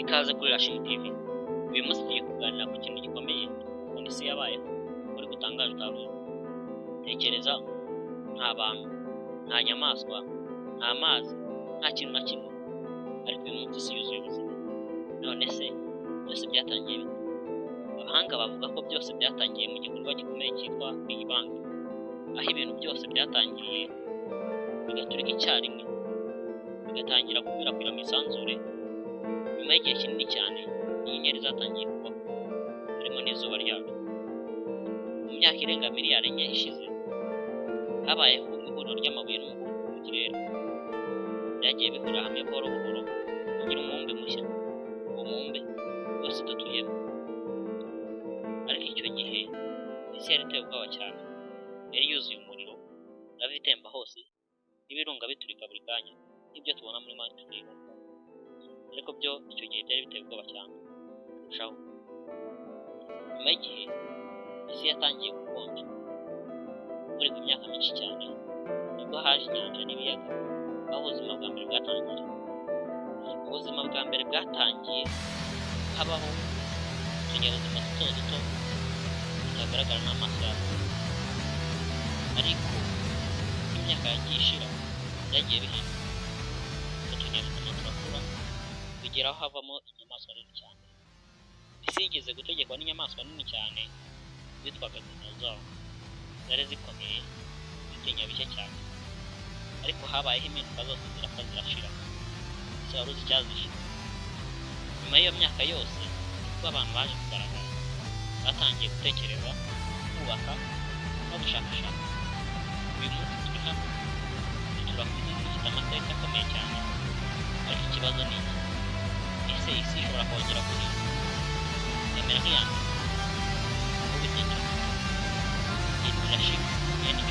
Ikaze kuri Rashid TV. Uyu munsi tugiye kuganira ku kintu gikomeye, ukuntu isi yabayeho ukuri gutangaje utari uzi. Tekereza, nta bantu, nta nyamaswa, nta mazi, nta kintu na kimwe, ariko uyu munsi isi yuzuye ubuzima. None se byose byatangiye bite? Abahanga bavuga ko byose byatangiye mu gikorwa gikomeye cyitwa Big Bang, aho ibintu byose byatangiriye bigaturika icyarimwe, bigatangira gukwirakwira mu isanzure. Nyuma y'igihe kinini cyane, inyenyeri zatangiye kubaho, harimo n'izuba ryacu. Mu myaka irenga miliyari 4 ishize, habayeho ihuriro ry'amabuye n'umukungugu mu kirere. Byagiye bihurira hamwe buhoro buhoro bigira umubumbe mushya. Uwo mubumbe wose dutuyemo. Ariko icyo gihe isi yari iteye ubwoba cyane. Yari yuzuye umuriro, lava itemba hose, n'ibirunga biturika buri kanya, nk'ibyo tubona muri Mount Virunga. Ariko byo icyo gihe byari biteye ubwoba cyane kurushaho. Nyuma y'igihe, isi yatangiye gukonja. Imvura igwa imyaka myinshi cyane, nibwo haje inyanja n'ibiyaga, aho ubuzima bwa mbere bwatangiriye. Ubuzima bwa mbere bwatangiye habaho utunyabuzima duto duto tutagaragara n'amaso yacu. Ariko uko imyaka yagiye ishira, byagiye bihinduka. Utwo tunyabuzima turakura, bigera aho havamo inyamaswa nini cyane. Isi yigeze gutegekwa n'inyamaswa nini cyane zitwaga dinosaur. Zari zikomeye, zitinya bike cyane. Ariko habayeho impinduka, zose zirapfa, zirashira. Ese wari uzi icyazishe? Nyuma y'iyo myaka yose, nibwo abantu baje kugaragara. Batangiye gutekereza, kubaka no gushakashaka. Uyu munsi turi hano, dutura ku isi ifite amateka akomeye cyane. Ariko ikibazo ni iki: ese isi ishobora kongera guhinduka, ikamera nk'iya mbere? Ubitekereza? Iyi ni Rashid NG.